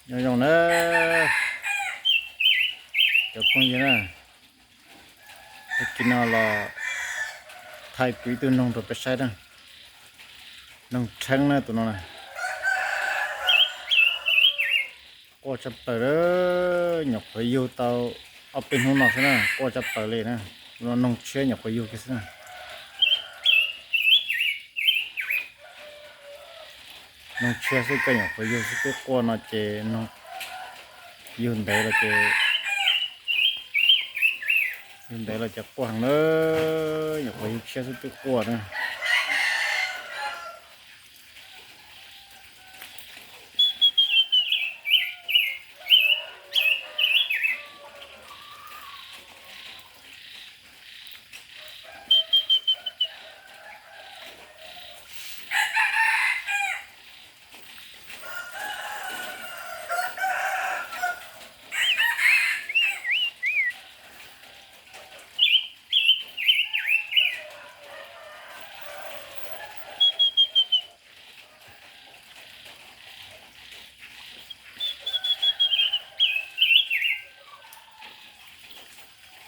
ຍອງໆ ເດີ ເຈົ້າພວກນີ້ນະ ໄປກິນເອົາລະ ຖ່າຍປຸຍໂຕໜຸ່ງໂຕໄປໃສ່ນະ ໜຸ່ງແທງນະ ໂຕນັ້ນນະ ກໍຈະເປີດເດີ ຫຍອກໄປຢູ່ເຕົາ ເອົາເປັນຫູໜອກຊະນະ ກໍຈະເປີດເລີຍນະ ໜຸ່ງເຊຍຫຍອກໄປຢູ່ກັນຊະນະ. ນ້ອງເຊຍ ຊິໄປຫຍັງ ຂ້ອຍຢູ່ຊິໄປກົວເນາະ ເຈນ້ອງ ຢູ່ໃດລະເຈ ຢູ່ໃດລະຈະກວ້າງເດີ ຢາກໄປເຊຍ ຊິໄປກົວນະ.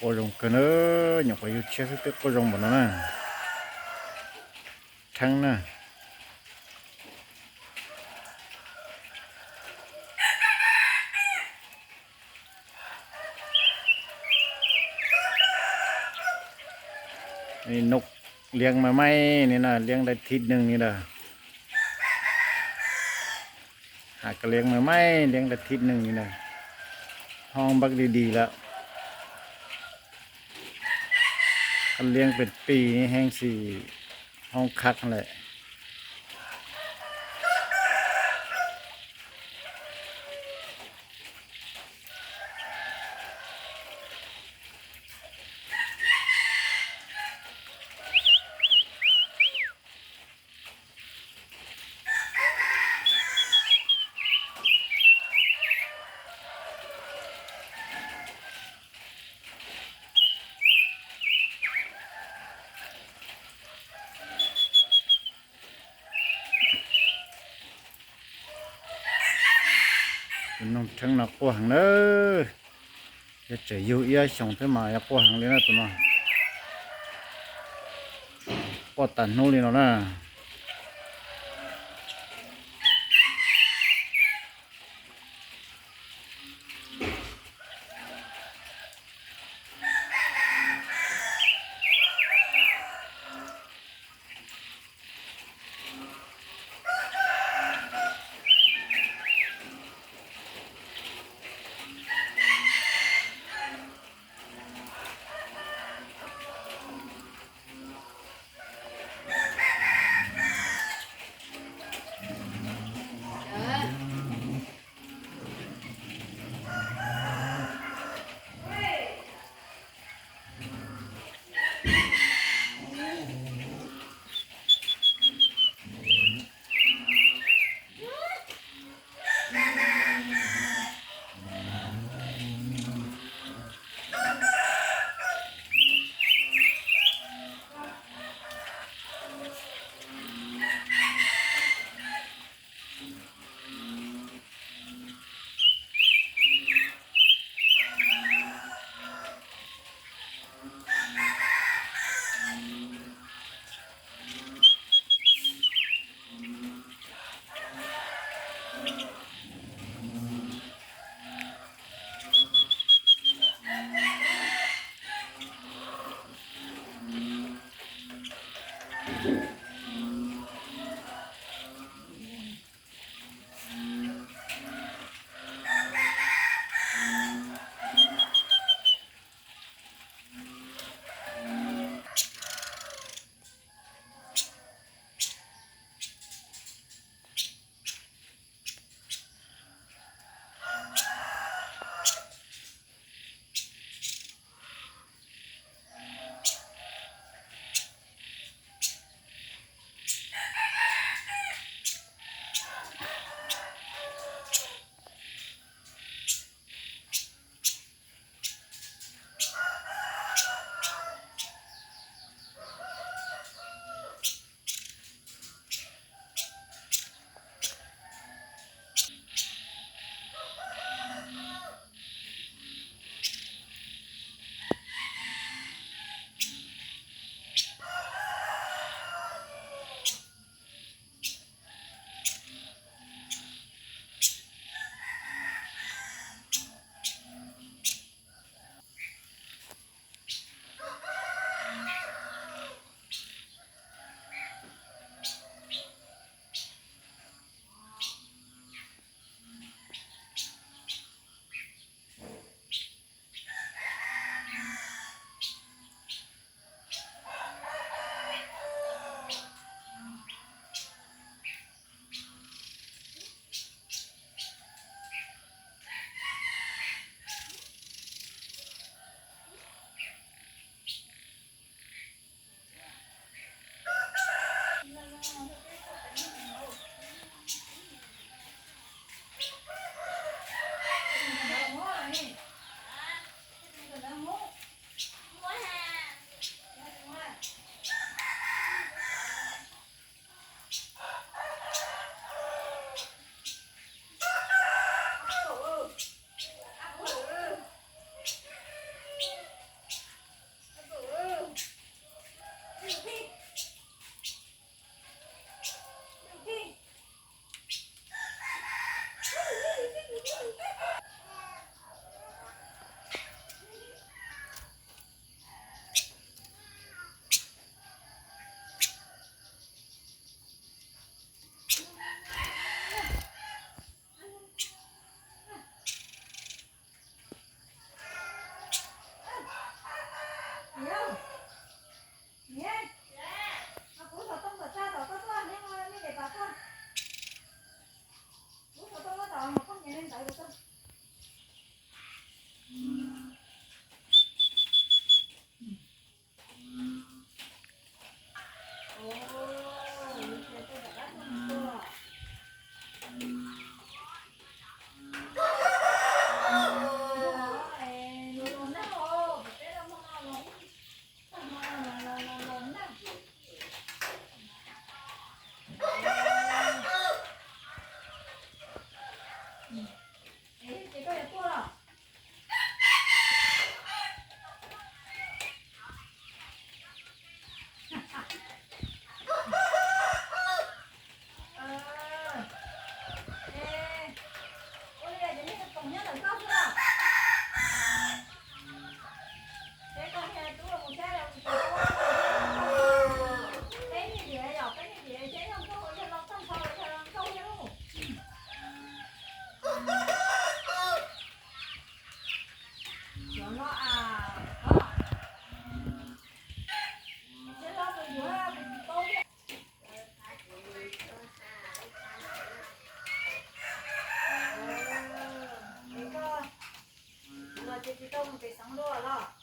Có rồng kìa nữa, nhập vào YouTube có rồng bọn nó nè. Thắng nè. Anni ນົກລ້ຽງໃໝ່ໆ ນີ້ນະ ລ້ຽງໄດ້ທິດໜຶ່ງນີ້ນະ ຫາກະລ້ຽງໃໝ່ໆ ລ້ຽງໄດ້ທິດໜຶ່ງນີ້ນະ ຮ້ອງບັກດີໆ ແລ້ວ ຄັນລ້ຽງເປັນປີນີ້ແຮ່ງຊິຮ້ອງຄັກຫັ້ນແຫຼະ. ເປັນນ້ອງເທິງນະ ກວ້າງເດີ ຢ່າເຈີຢູ່ເອຍ ສອງເທື່ອມາ ຢ່າກວ້າງເລີຍນະ ໂຕນະ ກວ້າງຕັນໂນລີເນາະນະ.嗯，哎，这个也过了。呃，哎，我这个人家是懂样的，告诉了。 你个，你个，这个东西上路了。